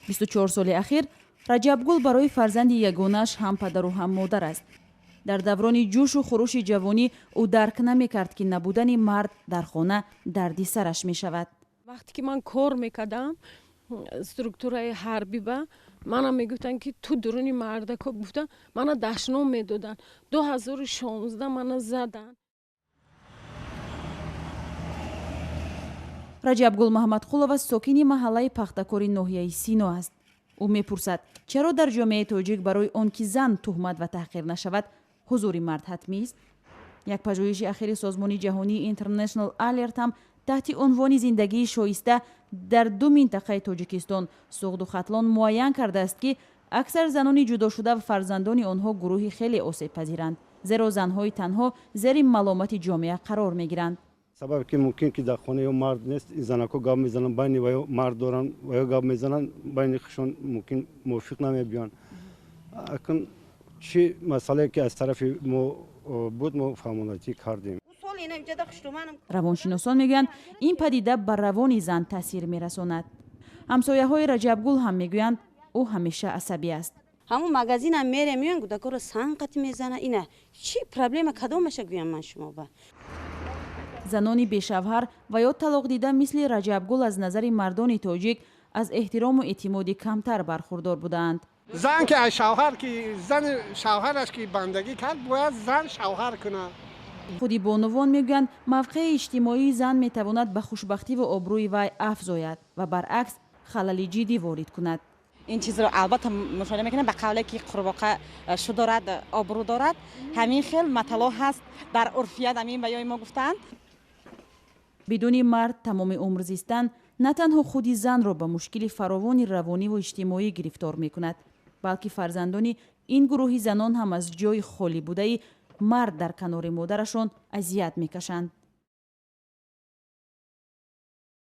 24 соли ахир Раҷабгул барои фарзанди ягонааш ҳам падару ҳам модар аст. Дар даврони ҷӯшу хурӯши ҷавонӣ ӯ дарк намекард, ки набудани мард дар хона дарди сараш мешавад. Вақте ки ман кор мекардам структураи ҳарбӣ ба мана мегуфтанд, ки ту дуруни мардако гуфта мана дашном медоданд. 2016 мана заданд. Раҷабгул Маҳмадқулова сокини маҳаллаи Пахтакори ноҳияи Сино аст. Ӯ мепурсад, чаро дар ҷомеаи тоҷик барои он ки зан туҳмат ва таҳқир нашавад, ҳузури мард ҳатмист? Як пажӯҳиши ахири созмони ҷаҳонии International Alert ҳам таҳти унвони «Зиндагии шоиста дар ду минтақаи Тоҷикистон, Суғду Хатлон» муайян кардааст, ки аксар занони ҷудошуда ва фарзандони онҳо гурӯҳи хеле осебпазиранд, зеро занҳои танҳо зери маломати ҷомеа қарор мегиранд. Сабабе ки мумкин ки дар хона ё мард нест, ин занако гап мезананд байни ва ё мард доранд ва ё гап мезананд байни худшон, мумкин мувофиқ намебиёнд. Акун чӣ масъалае ки аз тарафи мо буд, мо фаҳмонатӣ кардем. Равоншиносон мегӯянд, ин падида ба равони зан таъсир мерасонад. Ҳамсояҳои Раҷабгул ҳам мегӯянд, ӯ ҳамеша асабӣ аст. Ҳамун магазинам мерем, меоям, кӯдакоро санг қати мезана. Ина чӣ проблема, кадомаша гӯям ман шумо ба? Занони бешавҳар ва ё талоқдида мисли Раҷабгул аз назари мардони тоҷик аз эҳтирому эътимоди камтар бархурдор будаанд. Зан ки аз шавҳар ки зани шавҳараш ки бандагӣ кард, бояд зан шавҳар кунад. Худи бонувон мегӯянд, мавқеи иҷтимоии зан метавонад ба хушбахтиву обрӯи вай афзояд ва баръакс халали ҷиддӣ ворид кунад. Ин чизро албатта мушоҳида мекунем. Ба қавле ки қурбоқа шу дорад, обрӯ дорад, ҳамин хел матало ҳаст дар урфият, ҳамин ба ёи мо гуфтанд. Бидуни мард тамоми умр зистан на танҳо худи занро ба мушкили фаровони равониву иҷтимоӣ гирифтор мекунад, балки фарзандони ин гурӯҳи занон ҳам аз ҷои холӣ будаи мард дар канори модарашон азият мекашанд.